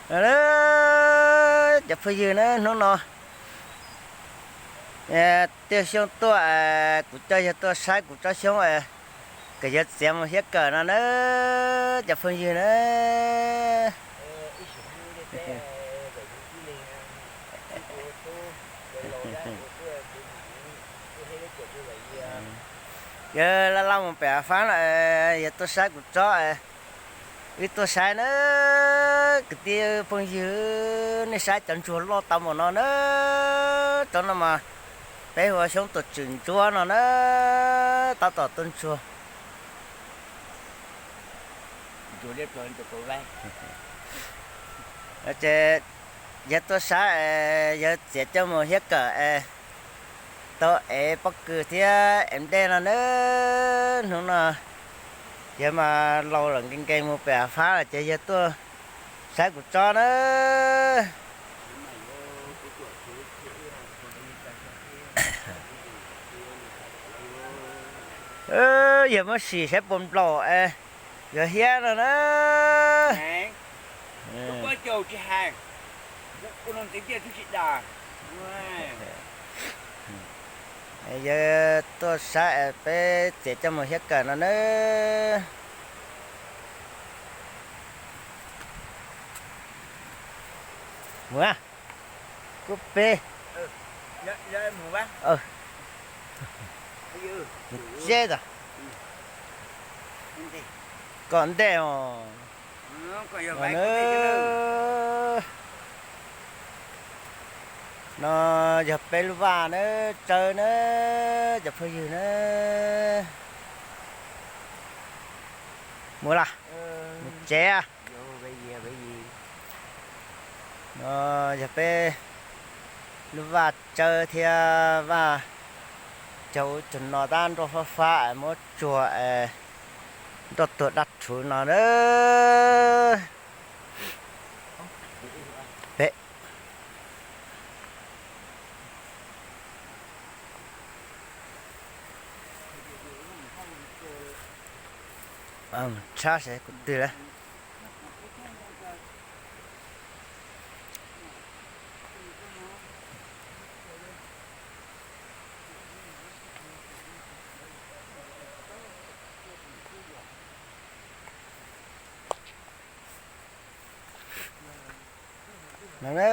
Cov phooj ywg na, hnub no tiaj xyoob tuaj, kuv coj yawg tuaj saib kuv tsob xyoob kom yawg txiav mus hiab kawm no na, cov phooj ywg na. Yawg laj laj mus pem fab no, yawg tuaj saib kuv tsob, wb tuaj saib na, kwv tij phooj ywg, nej saib cov ntsuag loj tau npaum no na, tsob no mas peb hu ua xyoob tuam tswm ntsuab no na, tab tom tuaj ntsuag. Ces yawg tuaj saib, yawg txiav coj mus hiab kawm es tau ev pob kws thiab ev dej no na. Hnub no yawg mas laus lawm, nkees nkees mus pem fab lawm ces yawg tuaj saib kuv tsob na. Yawg muab sim saib puas nplaum es yawg hiab no na. Yawg tuaj saib es peb txiav coj mus hiab kawm no na. Mus, kuj peb, tseb tas, kom ntej os. No yog peb lub vaj na, tsawb na, cov phooj ywg na. Mus las, mus tsev. No yog peb lub vaj tsawb thiab vaj cog ub cog no tab nroj fab fab es muab tsuag es nroj tuag dab rhuv no na. Peb tshab seb kuv twg lawm. No na,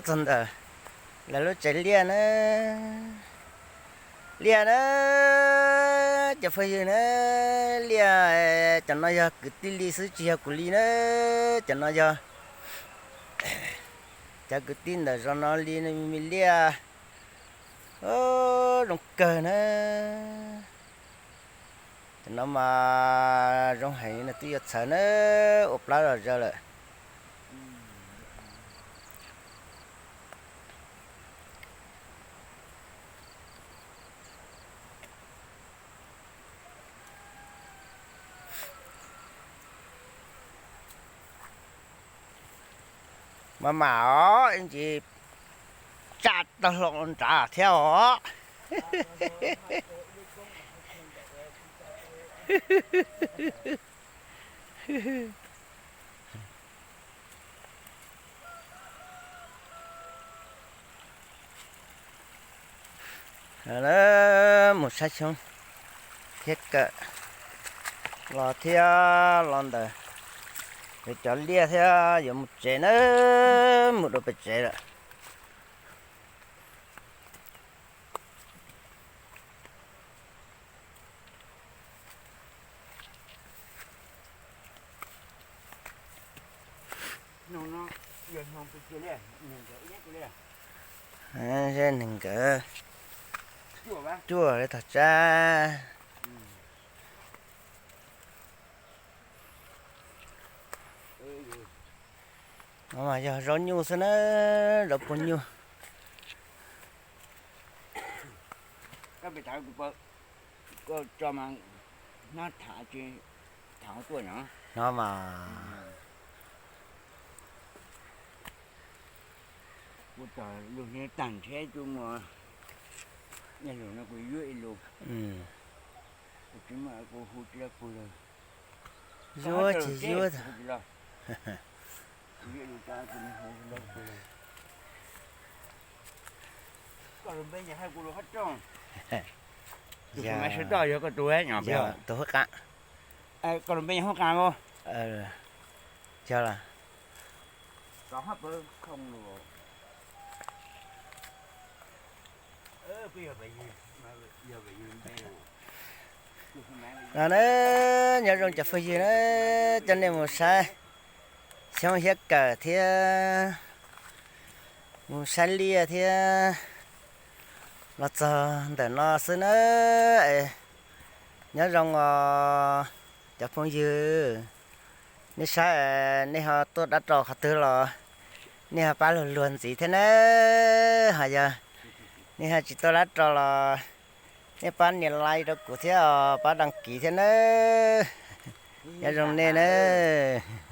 txog ntawm lawv lub tsev liaj na. Liaj na, cov phooj ywg na, liaj, cov no yog kwv tij li xwb tsis yog kuv li na. Cov no yog cov kwv tij ntawm zos no li me liaj. Zoo kawg na. Cov no mas zoo heev no twb yuav txhawv na, ua plab zom zaws lawm. Mas mam os, ib ntsis tsaj tau hlo nrad thiab os. Mus saib xyoob thiab kawm los thiab los ntawm cov liaj thiab yuav mus tsev na, mus dua pem tsev lawm. Neeg nkawd cuaj li tog tsab. No mas yog zaub nyuj xwb na, zaub puag nyuj. No mas. Yuav ces yuav tas. Koj lub npe yog hais kuv lub qhov rooj. Tus Hmoob Maiv Sawv Toj yog koj tus, tus Hoob Qas. Koj lub npe yog Hoob Qas los? Yog los? No na, nyob zoo cov phooj ywg na, coj nej mus saib xyoob hiab kawm thiab mus saib liaj thiab los txog ntawm no xwb na. Nyob zoo os cov phooj ywg, nej saib nej ho tuaj dab rau qhov twg los nej ho pab luag luag ntxiv thiab na. Ho yog nej ho tsis tuaj dab rau los nej pab nias like rau kuv thiab os, pab đăng ký thiab nawb. Nyob zoo nej nawb.